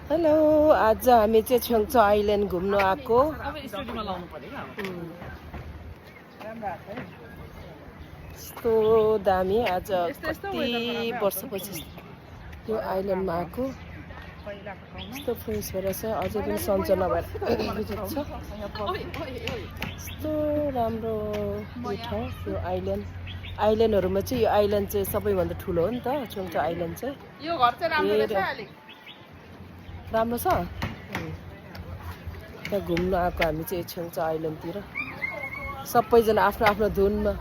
hello आज हामी चाहिँ छेउछाउ आइल्यान्ड घुम्न आएको यस्तो दामी आज कति वर्षपछि यो आइल्यान्डमा आएको यस्तो फ्रेस भएर छ अझै पनि सन्चो नभएर छ यस्तो राम्रो यो ठाउँ यो आइल्यान्डहरूमा चाहिँ यो आइल्यान्ड चाहिँ सबैभन्दा ठुलो हो नि त छेउछाउ आइल्यान्ड चाहिँ यो घर चाहिँ राम्रो रहेछ अलिक राम्रो छ त्यहाँ घुम्न आएको हामी चाहिँ छेउछाउ आइल्यान्डतिर सबैजना आफ्नो आफ्नो धुनमा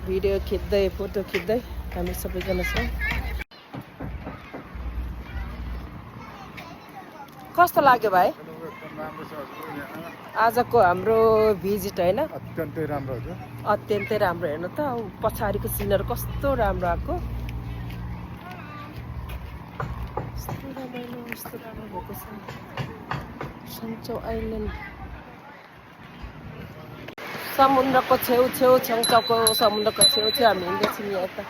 भिडियो खिच्दै फोटो खिच्दै हामी सबैजना छौँ कस्तो लाग्यो भाइ आजको हाम्रो भिजिट होइन अत्यन्तै राम्रो छ अत्यन्तै राम्रो हेर्नु त पछाडिको सिनहरू कस्तो राम्रो आएको यस्तो राम्रो भएको छ छेउछाउ आइल्यान्ड समुद्रको छेउछाउको समुद्रको छेउछाउ हामी हिँड्दैछौँ यहाँ यता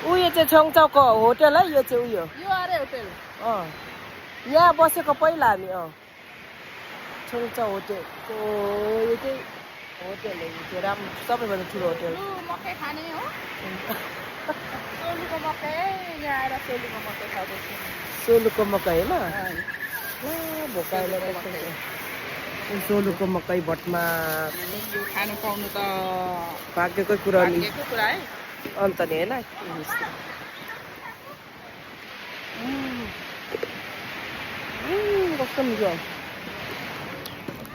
उयो चाहिँ छेउछाउको होटल है यो चाहिँ उयो यहाँ बसेको पहिला हामी छेउछाउ होटलको यो चाहिँ होटल हो चाहिँ राम्रो सबैभन्दा ठुलो होटल मकै खाने हो सोलुको मकै यहाँ आएर सोलुको मकै खाँदैछु सोलुको मकै होइन भोकाएर सोलुको मकै भटमा खानु पाउनु त भाग्यकै कुरा नि भाग्यको कुरा है अन्त नि होइन कस्तो मिठो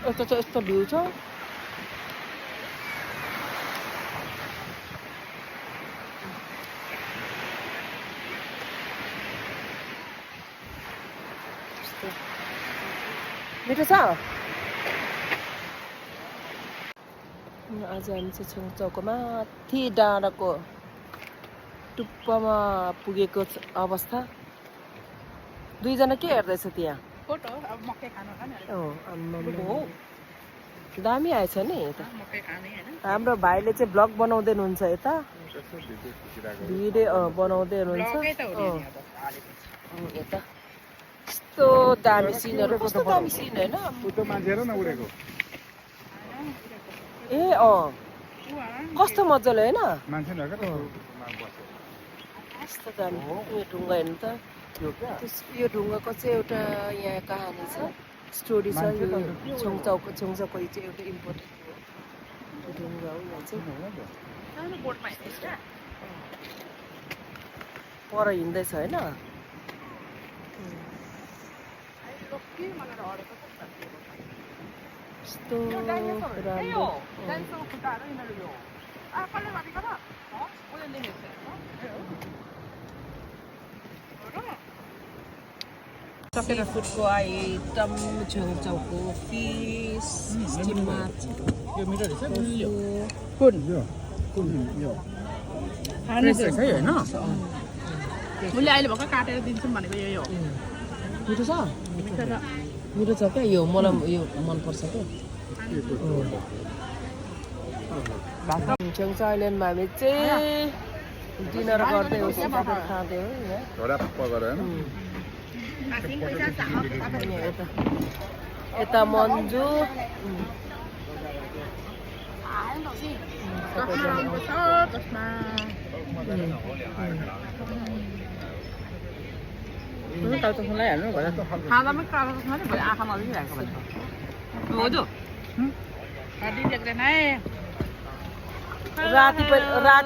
यस्तो छ यस्तो भ्यू छ मिठो छ आज हामी चाहिँ छेउछाउको माथि डाँडाको टुप्पामा पुगेको अवस्था दुईजना के हेर्दैछ त्यहाँ फोटो अब मकै खानु दामी आएछ नि यता मकै खाने हैन हाम्रो भाइले चाहिँ ब्लग बनाउँदै हुनुहुन्छ यता भिडियो बनाउँदै हुनुहुन्छ यता यस्तो दामी सिनहरू कस्तो दामी सिन होइन ए कस्तो मजाले होइन यस्तो दामी यो ढुङ्गा हेर्नु त यो ढुङ्गाको चाहिँ एउटा यहाँ कहानी छ स्टोरी छ यो छेउछाउको चाहिँ एउटा इम्पोर्टेन्ट ढुङ्गा हो यहाँ चाहिँ पर हिँड्दैछ होइन यस्तो राम्रो सी फुडको आइटम छेउछाउको फिस माछा मैले अहिले भर्खर काटेर दिन्छु भनेको यो मिठो छ मिठो छ क्या यो मलाई यो मनपर्छ क्या छेउछाउ आइल्यान्डमा हामी चाहिँ डिनर गर्दै हो खाँदै हो यता मन्जु खाँदामै कालो चस्मा भरे आँखा नदेखिरहेको भन्छ हो जो हड्डी देख्दैन है राति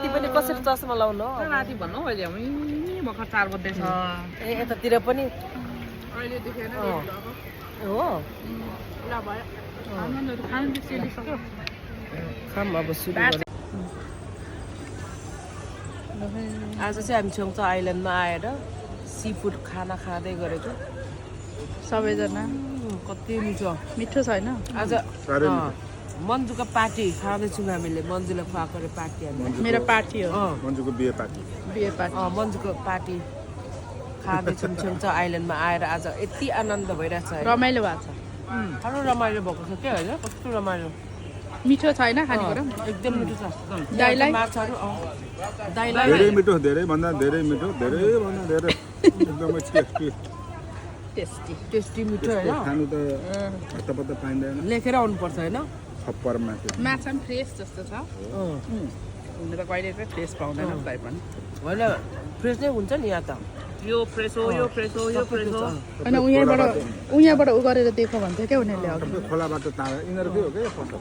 पनि कसरी चस्मा लाउनु राति भन्नु अहिले भर्खर 4 बज्दैछ ए यतातिर पनि अहिले देखेन हो ल भयो खानु बिर्सिसक्यो खाम अब सुरु गरौँ आज चाहिँ हामी छेउछाउ आइल्यान्डमा आएर सी फुड खाना खाँदै गरेको सबैजना कति मिठो मिठो छैन आज मन्जुको पार्टी खाँदैछौँ हामीले मन्जुले खुवाएको पार्टी मेरो पार्टी हो मन्जुको बिहे पार्टी मन्जुको पार्टी खाँदैछौँ छेउछाउ आइल्यान्डमा आएर आज यति आनन्द भइरहेछ रमाइलो भएको छ साह्रो रमाइलो भएको छ क्या होइन कस्तो रमाइलो मिठो छैन खानेकुरा एकदम मिठो छ दाइलाई माछाहरू दाइलाई धेरै मिठो धेरैभन्दा धेरै मिठो धेरैभन्दा धेरै एकदमै टेस्टी टेस्टी टेस्टी मिठो होइन खानु त हत्तपत्त पाइँदैन लेखेर आउनुपर्छ होइन खप्परमा माछा पनि फ्रेस जस्तो छ हुन त कहिले चाहिँ फ्रेस पाउँदैन उतै पनि होइन फ्रेस नै हुन्छ नि यहाँ त यो फ्रेस हो यो फ्रेस हो यो फ्रेस हो होइन उहाँबाट उ गरेर देखो भन्थ्यो क्या उनीहरूले अघि खोलाबाट तारा यिनीहरूकै हो क्या यो फोटो